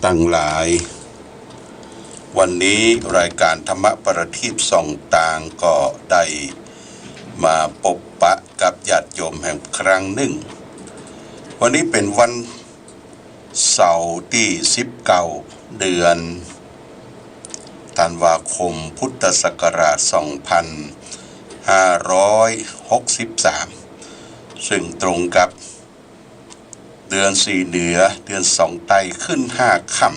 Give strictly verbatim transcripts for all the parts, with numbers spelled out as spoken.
ตังหลาย วันนี้รายการธรรมะประทีปส่องตางก็ได้มาปะปะกับญาติโยมแหมครั้งนึ่ง วันนี้เป๋นวันเสาร์ตี้สิบเก้า เดือนธันวาคม พุทธศักราชสองพันห้าร้อยหกสิบสาม ซึ่งตรงกับ เดือนสี่เหนือ เดือนสองใต้ ขึ้นห้าค่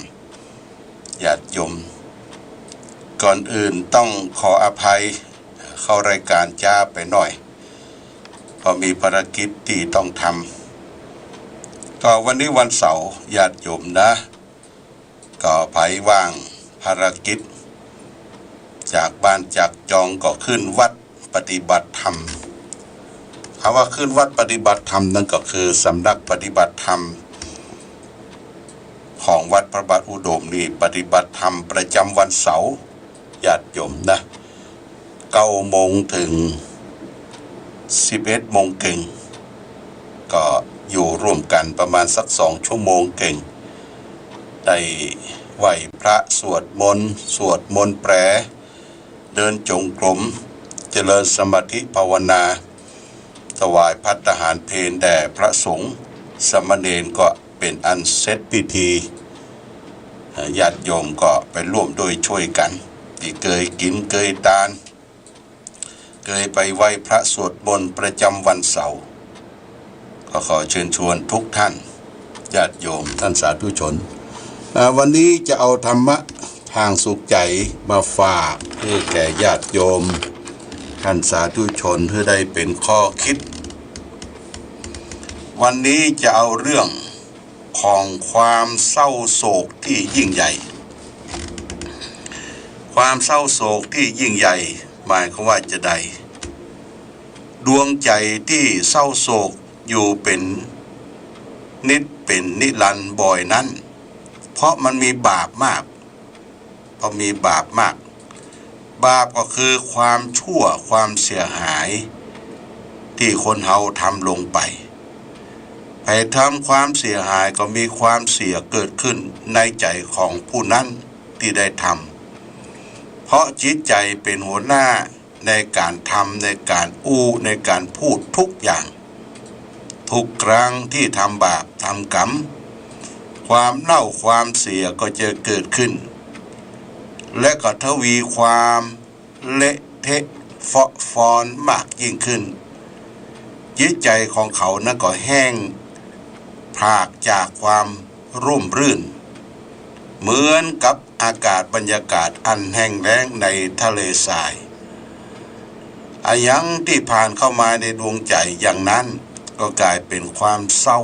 ำ ญาติโยม ก่อนอื่นต้องขออภัย เข้ารายการจ๊าไปหน้อย เพราะมีภารกิจตี้ต้องทำ ก็วันนี้วันเสาร์ ญาติโยมนะ ก็ใผว่างภารกิจ จากบ้านจากจองก็ขึ้นวัดปฏิบัติธรรม คำว่าขึ้นวัดปฏิบัติธรรมนั้นก็คือสำนักปฏิบัติธรรมของวัดพระบาทอุดมนี่ ปฏิบัติธรรมประจำวันเสาร์ ญาติโยมนะ เก้าโมงเถิงสิบเอ็ดโมงเก่ง ก็อยู่ร่วมกั๋นประมาณสักสองชั่วโมงเก่ง ได้ไหว้พระสวดมนต์ สวดมนต์แปล เดินจงกรม เจริญสมาธิภาวนา ถวายภัตตาหารเพลแด่พระสงฆ์ สามเณรก็เป๋นอันเสร็จพิธี ญาติโยมก็ไปร่วมด้วยช่วยกั๋น ตี้เกยกิ๋นเกยตาน เกยไปไหว้พระสวดมนต์ประจำวันเสาร์ ก็ขอเชิญชวนทุกท่าน ญาติโยม ท่านสาธุชน อ่า วันนี้จะเอาธรรมะตางสุขใจ๋มาฝากหื้อแก่ญาติโยม ท่านสาธุชน หื้อได้เป๋นข้อคิด วันนี้จะเอาเรื่องของความเศร้าโศกตี้ยิ่งใหญ่ ความเศร้าโศกตี้ยิ่งใหญ่ หมายความว่าจาใด ดวงใจ๋ตี้เศร้าโศกอยู่เป๋นนิจเป๋นนิรันดร์บ่อยนั้น เพราะมันมีบาปมาก เพราะมีบาปมาก บาปก็คือความชั่ว ความเสียหาย ตี้คนเฮาทำลงไป ใผทำความเสียหายก็มีความเสียเกิดขึ้นในใจ๋ของผู้นั้นตี้ได้ทำ เพราะจิตใจ๋เป๋นหัวหน้า ในก๋านทำ ในก๋านอู้ ในก๋านพูดทุกอย่าง ทุกครั้งตี้ทำบาปทำกรรม ความเน่าความเสียก็จะเกิดขึ้น และก็ทวีความเละเทะเฟาะฟอนมากยิ่งขึ้น จิตใจ๋ของเขานั้นก็แห้งผากจากความร่มรื่น เหมือนกับ อากาศบรรยากาศอันแห้งแล้งในทะเลทราย อะหยังตี้ผ่านเข้ามาในดวงใจ๋อย่างนั้น ก็ก๋ายเป๋นความเศร้า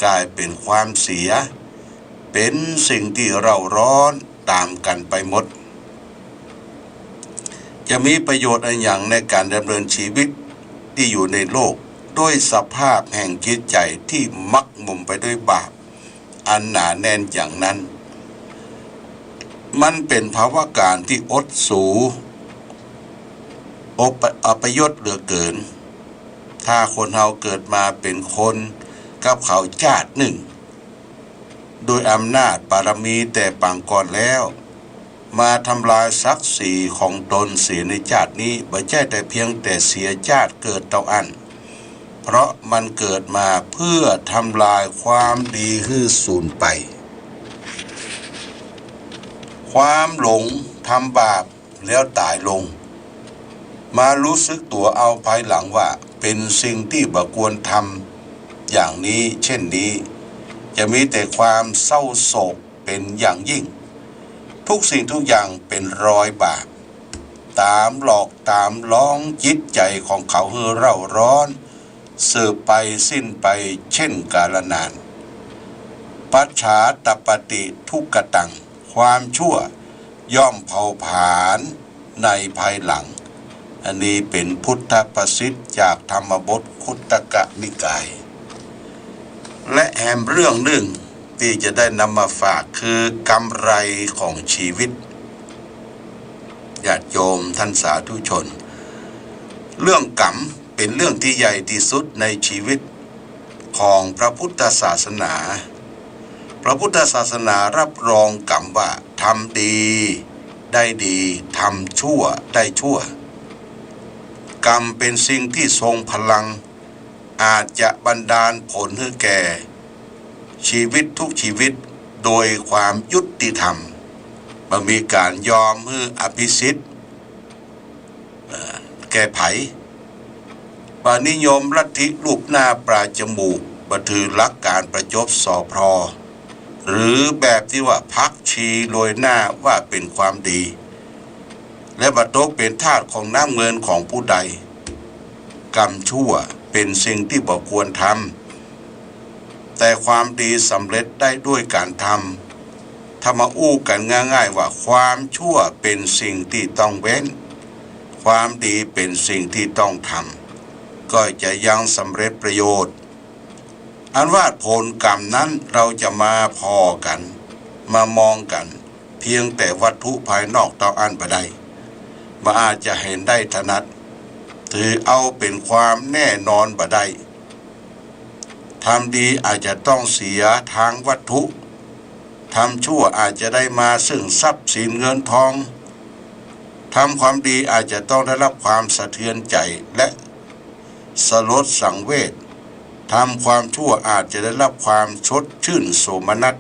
ก๋ายเป๋นความเสีย เป๋นสิ่งตี้เร่าร้อนต๋ามกั๋นไปหมด จะมีประโยชน์อะหยังในก๋านดำเนินชีวิตตี้อยู่ในโลก ด้วยสภาพแห่งจิตใจ๋ตี้หมกหมมไปด้วยบาป อันหนาแน่นอย่างนั้น มันเป๋นภาวะก๋ารตี้อดสู อบ- อัปยศเหลือเกิน ถ้าคนเฮาเกิดมาเป๋นคนกับเขาจาตินึ่ง โดยอำนาจบารมีแต่ปางก่อนแล้ว มาทำลายศักดิ์ศรีของตนเสียในจาตินี้ บ่ใจ้แต่เพียงแต่เสียจาติเกิดเต้าอั้น เพราะมันเกิดมาเพื่อทำลายความดีหื้อสูญไป ความหลงทำบาปแล้วต๋ายลง มารู้สึกตั๋วเอาภายหลังว่าเป๋นสิ่งตี้บ่ควรทำอย่างนี้ เช่นนี้ จะมีแต่ความเศร้าโศกเป๋นอย่างยิ่ง ทุกสิ่งทุกอย่างเป๋นรอยบาป ต๋ามหลอกต๋ามหลองจิตใจ๋ของเขาหื้อเร่าร้อน สืบไปสิ้นไปเช่นกาลนาน ปัจฉาตปปติทุกขตัง ความชั่วย่อมเผาผลาญในภายหลัง อันนี้เป๋นพุทธภาษิตจากธรรมบทคุตตกนิกาย และแหมเรื่องนึ่งตี้จะได้นำมาฝากคือกำไรของชีวิต ญาติโยมท่านสาธุชน เรื่องกรรมเป๋นเรื่องตี้ใหญ่ตี้สุดในชีวิตของพระพุทธศาสนา พระพุทธศาสนารับรองกำว่า ทำดีได้ดี ทำชั่วได้ชั่ว กำเป๋นสิ่งตี้ทรงพลัง อาจจะบันดาลผลหื้อแก่ชีวิตทุกชีวิตโดยความยุติธรรม บ่มีก๋านยอมหื้ออภิสิทธิ์ เอ่อ แก่ใผ บ่นิยมลัทธิรูปหน้าปลายจมูก บ่ถือหลักก๋านประจบสอพลอ หรือแบบตี้ว่าพรรคชีโรยหน้าว่าเป๋นความดี และบ่ตกเป๋นทาสของน้ำเงินของผู้ใด กำชั่วเป๋นสิ่งตี้บ่ควรทำ แต่ความดีสำเร็จได้ด้วยก๋านทำ ถ้ามาอู้กั๋นง่ายๆ ว่าความชั่วเป๋นสิ่งตี้ต้องเว้น ความดีเป๋นสิ่งตี้ต้องทำ ก็จะยังสำเร็จประโยชน์ อันว่าผลกรรมนั้นเราจะมาผ่อกั๋น มามองกั๋น เพียงแต่วัตถุภายนอกเต้าอั้นบ่ได้ บ่อาจจะหันได้ถนัด ถือเอาเป๋นความแน่นอนบ่ได้ ทำดีอาจจะต้องเสียตางวัตถุ ทำชั่วอาจจะได้มาซึ่งทรัพย์สินเงินทอง ทำความดีอาจจะต้องได้รับความสะเทือนใจ๋และสลดสังเวช ทำความชั่วอาจจะได้รับความสดชื่นโสมนัส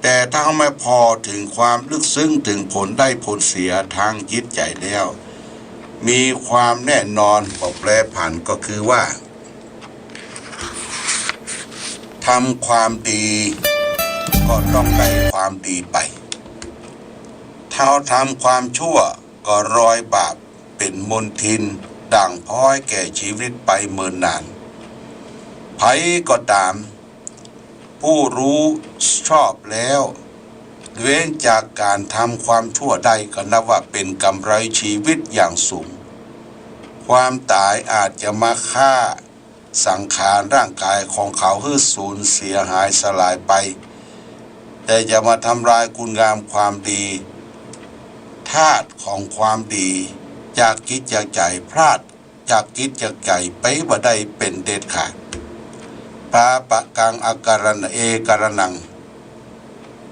แต่ถ้าไม่ผ่อเถิงความลึกซึ้งเถิงผลได้ผลเสียตางจิตใจ๋แล้ว มีความแน่นอน บ่แปรผันก็คือว่า ทำความดีก็ต้องได้ความดีไป ถ้าทำความชั่วก็รอยบาปเป๋นมลทินด่างพร้อยแก่ชีวิตไปเมินนาน ใผก็ต๋าม ผู้รู้ชอบแล้ว เว้นจากก๋านทำความชั่วได้ก็นับว่าเป๋นกำไรชีวิตอย่างสูง ความต๋ายอาจจะมาฆ่าสังขารร่างก๋ายของเขาหื้อสูญเสียหายสลายไป แต่จะมาทำลายคุณงามความดี ธาตุของความดีจากจิตจากใจ๋ พลาดจากจิตจากใจ๋ไปบ่ได้เป๋นเด็ดขาด ปาปะกังอะการะเอกะระณัง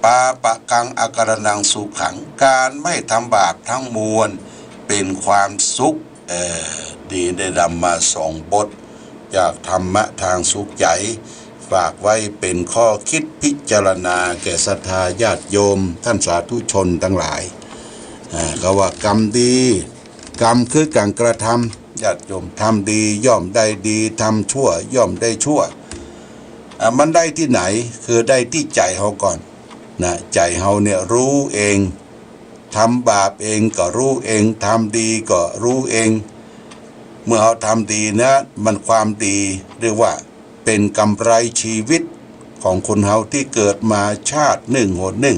ปาปะกังอะการะณังสุขัง ก๋านไม่ทำบาปทั้งมวลเป๋นความสุข เอ่อ ดีได้นำมาสองบทจากธรรมะตางสุขใจ๋ ฝากไว้เป๋นข้อคิดพิจารณาแก่ศรัทธาญาติโยมต้านสาธุชนตังหลาย อ่า เขาว่ากรรมดี กรรมคือก๋านกระทำ ญาติโยม ทำดีย่อมได้ดี ทำชั่วย่อมได้ชั่ว อ่า มันได้ตี้ไหน คือได้ตี้ใจ๋เฮาก่อน นะ ใจ๋เฮาเนี่ยฮู้เอง ทำบาปเองก็ฮู้เอง ทำดีก็ฮู้เอง เมื่อเฮาทำดีนะ มันความดีเรียกว่าเป๋นกำไรชีวิตของคนเฮาตี้เกิดมาชาตินึ่งหนนึ่ง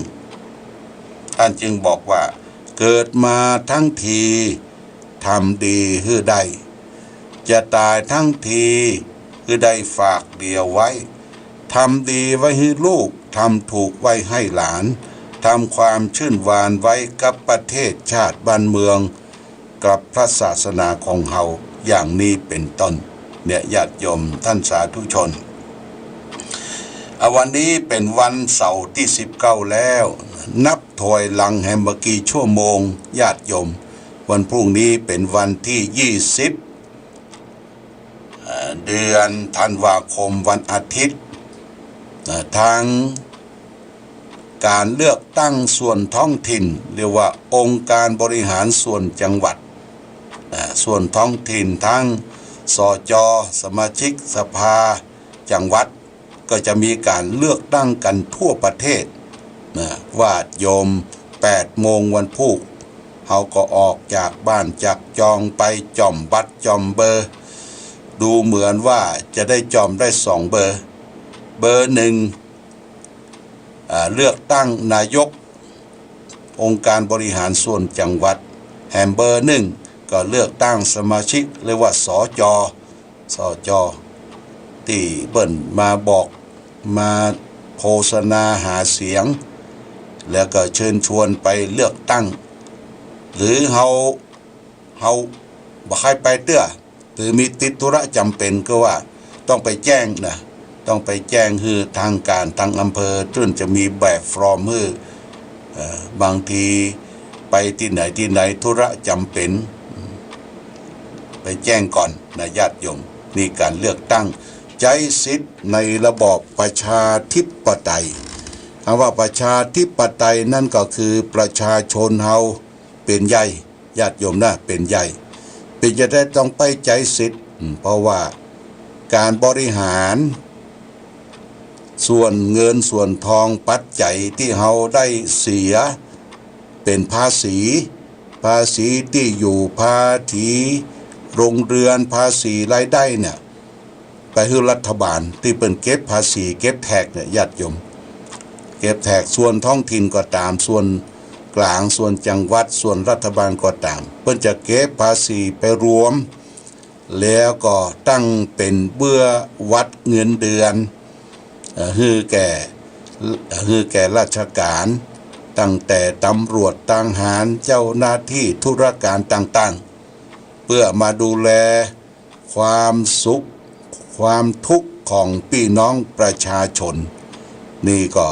ต้านจึงบอกว่า เกิดมาตังที ทำดีหื้อได้ จะต๋ายตังที หื้อได้ฝากเดียวไว้ ทำดีไว้หื้อลูก ทำถูกไว้หื้อหลาน ทำความชื่นหวานไว้กับประเทศชาติบ้านเมือง กับพระศาสนาของเฮา อย่างนี้เป๋นต้น เนี่ย ญาติโยมต้านสาธุชน อ่ะ วันนี้เป๋นวันเสาร์ตี้สิบเก้าแล้ว นับถอยหลังแหมบ่กี่ชั่วโมง ญาติโยม วันพรุ่งนี้เป๋นวันตี้ยี่สิบ เอ่อ เดือนธันวาคม วันอาทิตย์ เอ่อ ตางก๋านเลือกตั้งส่วนท้องถิ่น เรียกว่าองค์การบริหารส่วนจังหวัด เอ่อ ส่วนท้องถิ่นตัง สจ. สมาชิกสภาจังหวัด ก็จะมีก๋านเลือกตั้งกั๋นทั่วประเทศ นะ ญาติโยม แปดโมงวันพูก เฮาก็ออกจากบ้านจากจองไปจ่อมบัตรจ่อมเบอร์ ดูเหมือนว่าจะได้จ่อมได้สองเบอร์ เบอร์นึ่ง อ่า เลือกตั้งนายกองค์การบริหารส่วนจังหวัด แหมเบอร์นึ่งก็เลือกตั้งสมาชิก เรียกว่า สจ. สจ. ตี้เปิ้นมาบอก มาโฆษณาหาเสียง แล้วก็เชิญชวนไปเลือกตั้ง หรือเฮา เฮาบ่ใค่ไปเตื้อ หรือมีติดธุระจ๋ำเป๋นก็ว่าต้องไปแจ้งนะ ต้องไปแจ้งหื้อตางก๋านตางอำเภอ เปิ้นจะมีแบบฟอร์มหื้อ เอ่อ บางทีไปตี้ไหนตี้ไหนธุระจ๋ำเป๋น ไปแจ้งก่อนนะญาติโยม นี่ก๋านเลือกตั้ง ใจ๊สิทธิ์ในระบอบประชาธิปไตย คำว่าประชาธิปไตยนั้นก็คือประชาชนเฮาเป๋นใหญ่ ญาติโยมนะ เป๋นใหญ่ เป๋นจะได้ต้องไปใจ๊สิทธิ์ อืม เพราะว่าก๋านบริหาร ส่วนเงินส่วนทองปัจจัยตี้เฮาได้เสีย เป๋นภาษี ภาษีตี้อยู่ ภาษีโรงเรือน ภาษีรายได้เนี่ย ไปหื้อรัฐบาลตี้เปิ้นเก็บภาษีเก็บแท็กเนี่ยญาติโยม เก็บแท็กส่วนท้องถิ่นก็ต๋าม ส่วนก๋าง ส่วนจังหวัด ส่วนรัฐบาลก็ต๋าม เปิ้นจะเก็บภาษีไปรวม แล้วก็ตั้งเป๋นเบื้อวัดเงินเดือน เอ่อ หื้อแก่ หื้อแก่ราชก๋าน ตั้งแต่ตำรวจ ทหาร เจ้าหน้าตี้ธุรก๋านต่างๆ เปื้อมาดูแลความสุข ความทุกข์ของปี้น้องประชาชน นี่ก็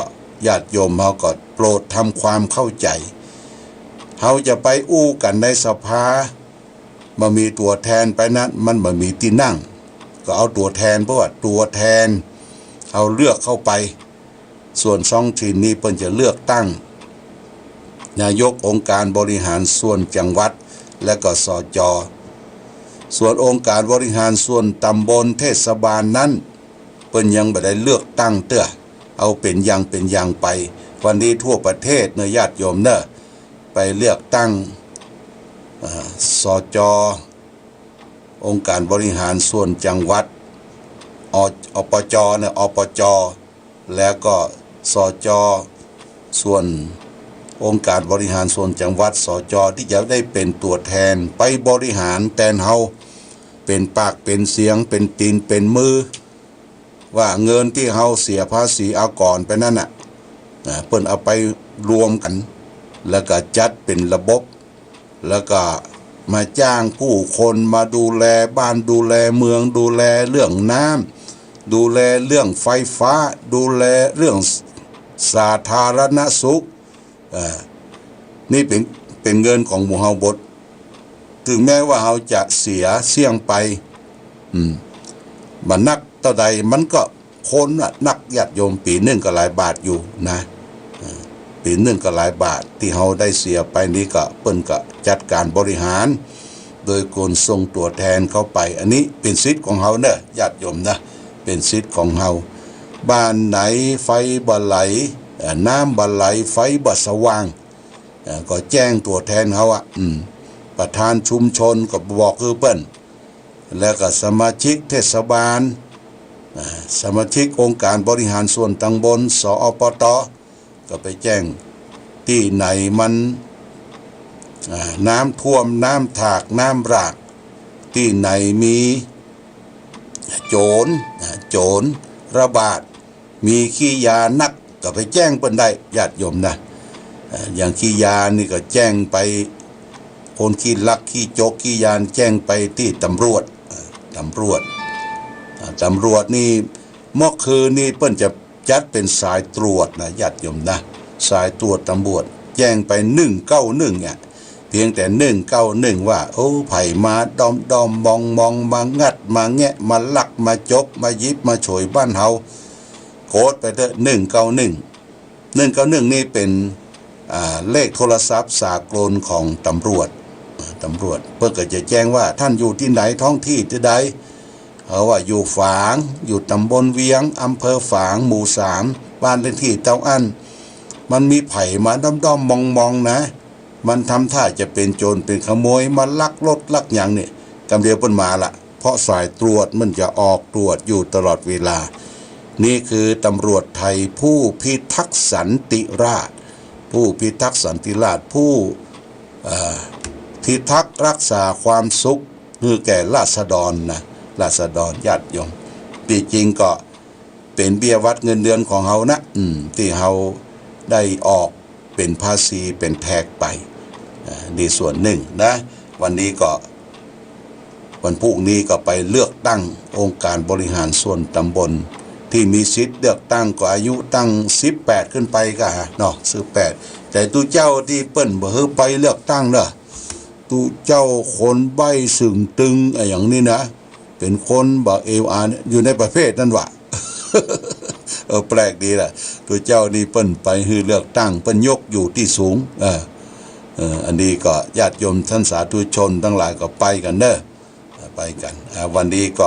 ญาติโยมเฮาก็โปรดทำความเข้าใจ๋ เฮาจะไปอู้กั๋นในสภา บ่มีตั๋วแทนไปนั้น มันบ่มีตี้นั่ง ก็เอาตั๋วแทน เพราะว่าตั๋วแทนเฮาเลือกเข้าไป ส่วนท้องถิ่นนี่เปิ้นจะเลือกตั้งนายกองค์การบริหารส่วนจังหวัด และก็ สจ. ส่วนองค์การบริหารส่วนตำบลเทศบาลนั้น เปิ้นยังบ่ได้เลือกตั้งเตื้อ เอาเป๋นอย่างเป๋นอย่างไป วันนี้ทั่วประเทศเนาะญาติโยมเนาะ ไปเลือกตั้ง เอ่อ สจ. องค์การบริหารส่วนจังหวัด อ- อปจ. เนี่ย อปจ. แล้วก็ สจ. ส่วนองค์การบริหารส่วนจังหวัด สจ. ตี้จะได้เป๋นตั๋วแทนไปบริหารแตนเฮา เป๋นปากเป๋นเสียง เป๋นตี๋นเป๋นมือ ว่าเงินตี้เฮาเสียภาษีอากรไปนั้นน่ะ อ่า เปิ้นเอาไปรวมกั๋น แล้วก็จัดเป๋นระบบ แล้วก็มาจ้างผู้คนมาดูแลบ้าน ดูแลเมือง ดูแลเรื่องน้ำ ดูแลเรื่องไฟฟ้า ดูแลเรื่องสาธารณสุข เอ่อ นี่เป๋น เป๋นเงินของหมู่เฮาบด เถิงแม้ว่าเฮาจะเสียเสี้ยงไป อืม บ่นักเต้าใด มันก็คนน่ะนักญาติโยม ปี๋นึ่งก็หลายบาทอยู่นะ เอ่อ ปี๋นึ่งก็หลายบาท ตี้เฮาได้เสียไปนี่ก็ เปิ้นก็จัดก๋านบริหาร โดยก๋านส่งตั๋วแทนเข้าไป อันนี้เป๋นสิทธิ์ของเฮาเนาะญาติโยมนะ เป๋นสิทธิ์ของเฮา บ้านไหนไฟบ่ไหล เอ่อ น้ำบ่ไหล ไฟบ่สว่าง เอ่อ ก็แจ้งตั๋วแทนเฮาอะ อืม ประธานชุมชนก็บอกหื้อเปิ้น แล้วก็สมาชิกเทศบาล อ่า สมาชิกองค์การบริหารส่วนตำบล สอปต. ก็ไปแจ้ง ตี้ไหนมัน อ่า น้ำท่วม น้ำถาก น้ำหลาก ตี้ไหนมีโจ๋ร อ่า โจ๋รระบาด มีขี้ยานัก ก็ไปแจ้งเปิ้นได้ ญาติโยมนะ เอ่อ อย่างขี้ยานี่ก็แจ้งไป คนขี้ลักขี้โจ๊กขี้ยาแจ้งไปตี้ตำรวจ เอ่อ ตำรวจ อ่า ตำรวจนี่ เมื่อคืนนี่เปิ้นจะจัดเป๋นสายตรวจนะ ญาติโยมนะ สายตรวจตำรวจ แจ้งไปหนึ่งเก้าหนึ่งเนี่ย เพียงแต่หนึ่งเก้าหนึ่งว่า โอ้ ใผมาด้อมๆ มองๆ มางัด มาแงะ มาลัก มาจก มาหยิบ มาฉวยบ้านเฮา โกดไปเต๊อะ หนึ่งเก้าหนึ่ง หนึ่งเก้าหนึ่งนี่เป๋น อ่า เลขโทรศัพท์สากลของตำรวจ อ่า ตำรวจ เปิ้นก็จะแจ้งว่า ต้านอยู่ตี้ไหน ท้องตี้ตี้ใด เฮาว่าอยู่ฝาง อยู่ตำบลเวียง อำเภอฝาง หมู่สาม บ้านเลขตี้เต้าอั้น มันมีใผมาด้อมๆ มองๆ นะ มันทำท่าจะเป๋นโจ๋รเป๋นขโมย มาลักรถลักหยังเนี่ย กำเดียวเปิ้นมาละ เพราะสายตรวจมันจะออกตรวจอยู่ตลอดเวลา นี่คือตำรวจไทยผู้พิทักษ์สันติราษฎร์ ผู้พิทักษ์สันติราษฎร์ ผู้ เอ่อ พิทักษ์รักษาความสุขหื้อแก่ราษฎรนะ ราษฎรญาติโยม ตี้จริงก็เป๋นเบี้ยหวัดเงินเดือนของเฮานะ อืม ตี้เฮาได้ออกเป๋นภาษีเป๋นแท็กไป อ่า นี่ส่วนนึ่งนะ วันนี้ก็ วันพูกนี้ก็ไปเลือกตั้งองค์การบริหารส่วนตำบล ตี้มีสิทธิ์เลือกตั้งก็อายุตั้งสิบแปดขึ้นไปก่าเนาะ สิบแปด แต่ตุ๊เจ้าตี้เปิ้นบ่หื้อไปเลือกตั้งเน่อ ตุ๊เจ้าคนใบ้เสิ่งตึงอะหยังนี่นะ เป๋นคนบ่า เอลอาร์ อยู่ในประเภทนั้นวะ เออ แปลกดีล่ะ ตุ๊เจ้านี่เปิ้นไปหื้อเลือกตั้ง เปิ้นยกอยู่ตี้สูง เออ เออ อันนี้ก็ญาติโยมท่านสาธุชนตังหลายก็ไปกั๋นเน่อ ไปกั๋น อ่า วันนี้ก็